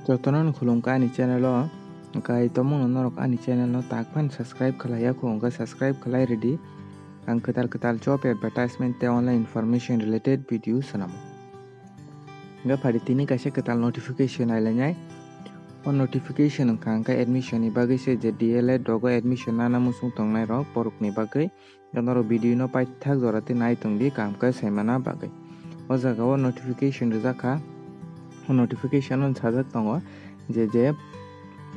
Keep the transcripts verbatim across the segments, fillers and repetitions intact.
Jotono no khulumkha ani channel o, hwnkhe tomungno norok ani channel no tak phano subscribe khlai ya kho, hwnkhe subscribe khlai rwdi. Ang kwtal kwtal job advertisement tei online information related video swnamo. Hwnkhe phadi tini kaisa kwtal notification nailainai. O notification wngkha hwnkhe admission ni bagwi se, je D L Ed rogo admission nana muchung tongnai rok borokni bagwi. Norok video no paithak jora tei nai tongdi, kaham khe saimana bagwi. O jaga o notification rijak kha. O notification o sajak tongo je, je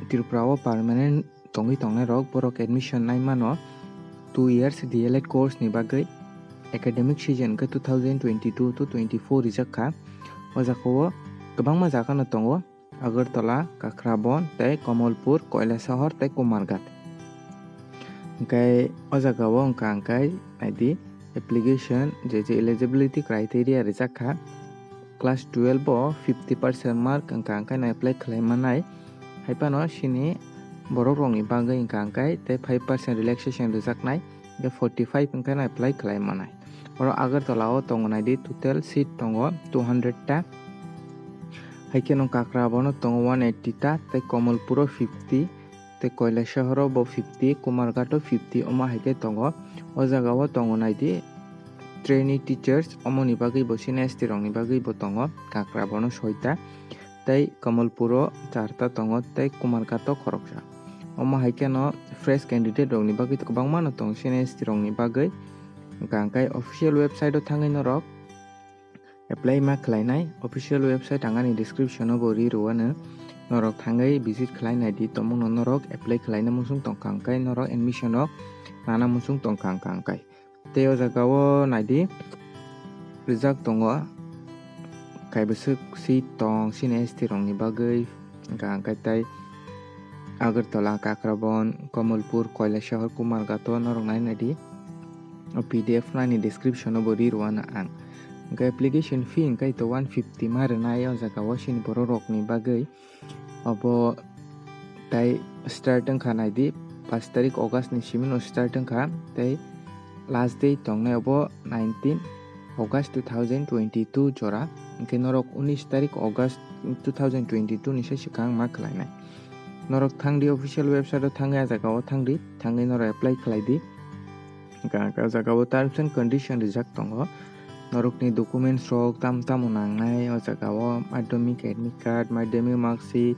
Tripura o permanent tongwi tongnai rok, borok admission nai mano two years D L Ed course ni bagwi, academic season khe two thousand twenty-two to twenty-four rijak kha. O jaga o kwbangma jaga no tongo. Agartala, Kakrabon tei Komolpur, Koilasahar tei Kumarghat. Hwnkhe o jaga o wngkha hwnkhe naidi application je je eligibility criteria rijak kha. Class twelve o fifty percent mark wngkha hwnkhe no apply khlai manai. Hai phano chini borok rokni bagwi wngkha hwnkhe tei five percent relaxation rijaknai. Hwnkhe forty five wngkhe no apply khlai manai. Oro Agartala o tongo naidi total seat tongo two hundred ta. Hai kheno Kakrabon o tongo one eighty ta, tei Komolpur o fifty, tei Koilasahar o bo fifty, Kumarghat o fifty, omo hai khe tongo. O jaga o tongo naidi trainee teachers, omoni bagwi bo senior S T rokni bagwi bo tongo, Kakrabon o soita. Tei Komolpur o charta tongo tei Kumarghat o khoroksa. Omo hai kheno fresh candidate rokni bagwi kwbangma no tongo, senior S T rokni bagwi. Hwnkha hwnkhe official website o thangwi norok apply ma khlainai. Official website ang ani description o bo ri rwano, norok thangwi visit khlai naidi, tomungno norok apply khlaina muchung tongkha hwnkhe norok admission rok nana muchung tongkha hwnkha hwnkhe. Tei o jaga o naidi rijak tongo, kaibwswk seat tong chini S T rokni bagwi, hwnkha hwnkhe tei Agartala, Kakrabon, Komolpur, Koilasahar, Kumarghat o norok nai naidi. O P D F no ani description o bo ri rwano ang. Hwnkhe application fee hwnkhe to one fifty ma rwnai o jaga o chini borok rokni bagwi. Obo tai start wngkha naidi, pash tarik August ni simi no start wngkha, tei last date tongnai obo nineteen August two thousand twenty-two jora, hwnkhe norok unis tarik August two thousand twenty-two ni sai swkang ma khlainai. Norok thangdi official website o thangwi, a jaga o thangdi, thangwi norok apply khlaidi. Hwnkha hwnkhe o jaga o terms and condition rijak tongo. Norokni documents rok tam tamo nangnai o jaga o, madhyamik admit card, madhyamik mark sheet,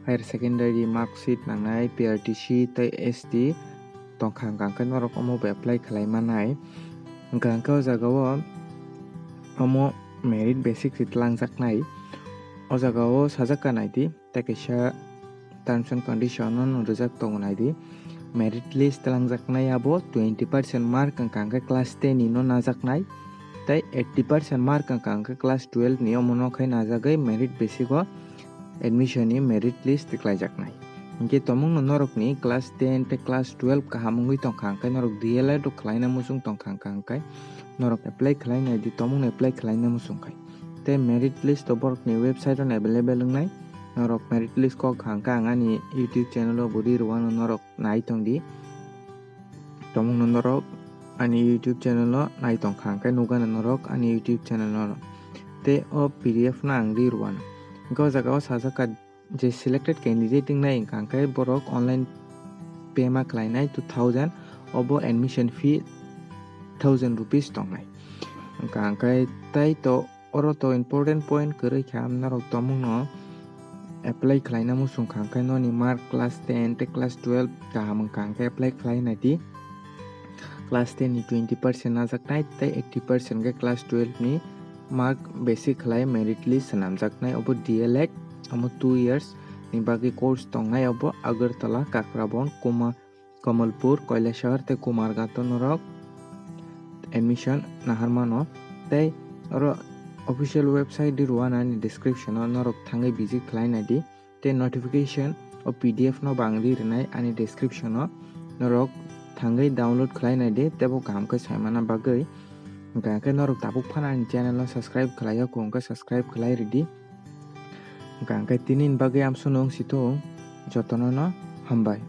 higher secondary mark sheet nangnai, P R T C tei S T tongkha, hwnkha hwnkhe norok omo bo apply khlai manai. Hwnkha hwnkhe o jaga o omo merit basis se twlangjaknai. O jaga o sajak kha naidi. Tei kaisa terms and condition no rijak tongo naidi, merit list twlangjaknai abo twenty percent mark wngkha hwnkhe class ten ni no najaknai, tei eighty percent mark wngkha hwnkhe class twelve ni, omo no khai najagwi merit basis o admission ni merit list tiklaijaknai. Hwnkhe tomungno norokni class ten tei class twelve kaham wngwi tongkha hwnkhe norok D L Ed o khlaina muchung tongkha hwnkha hwnkhe norok apply khlai naidi, tomungno apply khlaina muchung khai. Tei merit list o borokni website o available wngnai. Norok merit list kok hangkha ang ani YouTube channel o bo ri rwano, norok nai tongdi. Tomungno norok ani YouTube channel o nai tongkha hwnkhe nukgano norok ani YouTube channel o. Tei o P D F no ang ri rwano. Hwnkhe o jaga o sajak kha je selected candidate wngnai hwnkha hwnkhe borok online pay ma khlainai two thousand, obo admission fee thousand rupees tongnai. Hwnkha hwnkhe tei to Oro to important point kwrwi kha, norok tomungno apply khlaina muchung kha, hwnkhe noni mark class ten tei class twelve kaham wngkha, hwnkhe apply khlai naidi. Class ten ni twenty percent najaknai tei eighty percent khe class twelve ni mark basic khlai merit list swnamjaknai, obo D L Ed, omo two years ni bagwi course tongnai, obo Agartala, Kakrabon, Kuma, Kamalpur, Kailasahar tei Kumarghat o norok admission nahar mano. Tei oro official website di rwano ani description o, norok thangwi visit khlai naidi. Tei notification o P D F no bo ang ri rwnai ani description o, norok thangwi download khlai naidi, teibo kaham khe saimana bagwi. Hwnkha khe norok tabuk phano ani channel no subscribe khlai ya kho, hwnkhe subscribe khlai ridi. Hwnkha khe tini ni bagwi amsonong si thung, jotono no hambai.